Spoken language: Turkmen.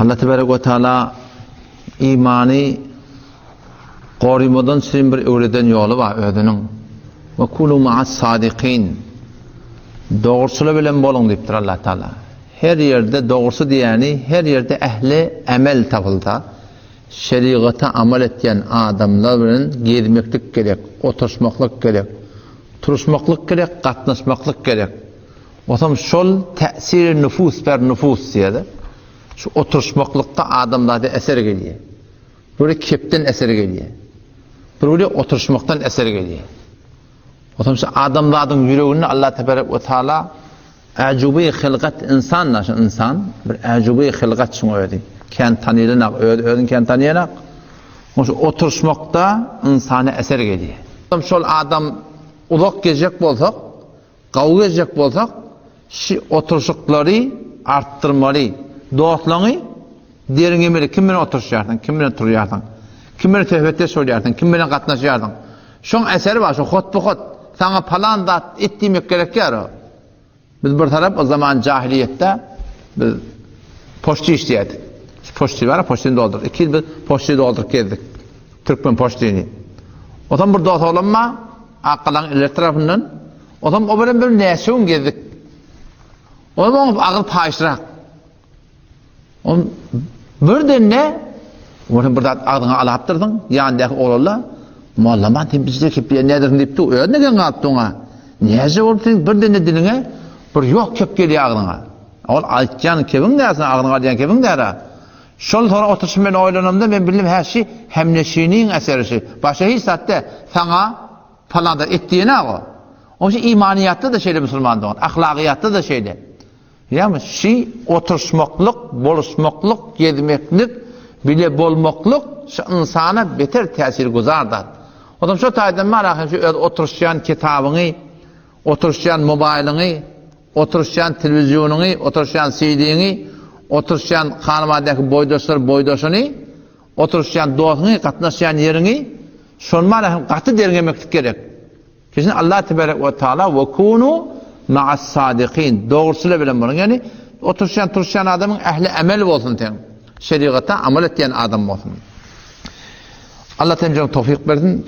Allah tebarek we taala imany gorymadan üçin bir öwreden ýoly bar özüniň. We kunu ma'as sadikin. Dogruçylar bilen boluň diýipdir Allah Taala. Her ýerde dogrusy diýeni her ýerde ähli emel tapylsa, şerigata amal etýän adamlar bilen gezmeklik gerek, oturyşmaklyk gerek, turuşmaklyk gerek, gatnaşmaklyk gerek. Osam şol täsiri nufus ber nufus diýýär-de. Şu oturyşmaklykda adamzada eser gelýär. Biri kepden eser gelýär. Biri oturyşmakdan eser gelýär. Osam şu adamzadyň ýüreginde Allah tebarek we taala äjuby hylgat ynsan da şu ynsan bir äjuby hylgat şuň özi. Kän tanylanak, öz özüni kän tanylanak. Şu oturyşmakda ynsana eser gelýär. Şol adam uzak gezjek bolsak, Gawy gezjek bolsak, şi oturyşyklary artdyrmaly. Dostlaňy derňemeli, kim bilen oturyşýarsyň, kim bilen turýarsyň, kim bilen söhbetdeş bolýarsyň, kim bilen gatnaşýarsyň. Şoň eseri bar, şo hotba-hot saňa palan zat et diýmek gerek ýar o. Biz bir tarap o zaman jahiliýetde biz poçta işleýärdik. Şu poçta bar, poçtany dolduryp, iki ýyl biz poçta dolduryp gezdik. Türkmen poçtyny. Otam bir dost oglan bar, Akgalaň ileri tarapyndan. Ozam o bilen bir näçe gün gezdik. Olam oň agyz paýyşrak. On birden-de Olam bir zat agzyňa alapdyrsyň, ýanyndaky oglanlar, Mollaman sen bizde kep diýen nädersiň diýipdi, özüne geň galypdy oňa. Näce bolup seň birden-de diliňe bir ýok kep gelýär agzyňa. Ol aýtýan kebiň dälsin, agzyňa alýan kebiň däl-ä. Şol soň oturyşym men oýlanamda men bildim hä şi hemneşiniň eseri şi. Başga hiç zat däl. Saňa palan zat et diýenok o. Oň üçin imanyýatda-da şeýle musulman dogan, ahlagyýatda-da şeýle. Ýagny şi oturyşmaklyk, boluşmaklyk, gezmeklik, bile bolmaklyk şi ynsana beter täsir guzar zat. Onsoň şo taýdan bar ahim şi öz oturyşýan kitabyňy, oturyşýan mobaýlyňy, Oturyşýan telewizionyňy, oturyşýan CD-ňi, oturyşýan hanabadaky boýdaşlar boýdaşyny, oturyşýan dostuňy, gatnaşýan ýeriňi şony mana hem gaty derňemeklik gerek. Keşin Allah tebarek we taala we kunu ma'as sadikin dogruçylar bilen boluň. Ýagny oturyşýan turuşýan adamyň ähli emel bolsun seň. Şerigata amal etýän adam bolsun. Allah temjene towfik bersin.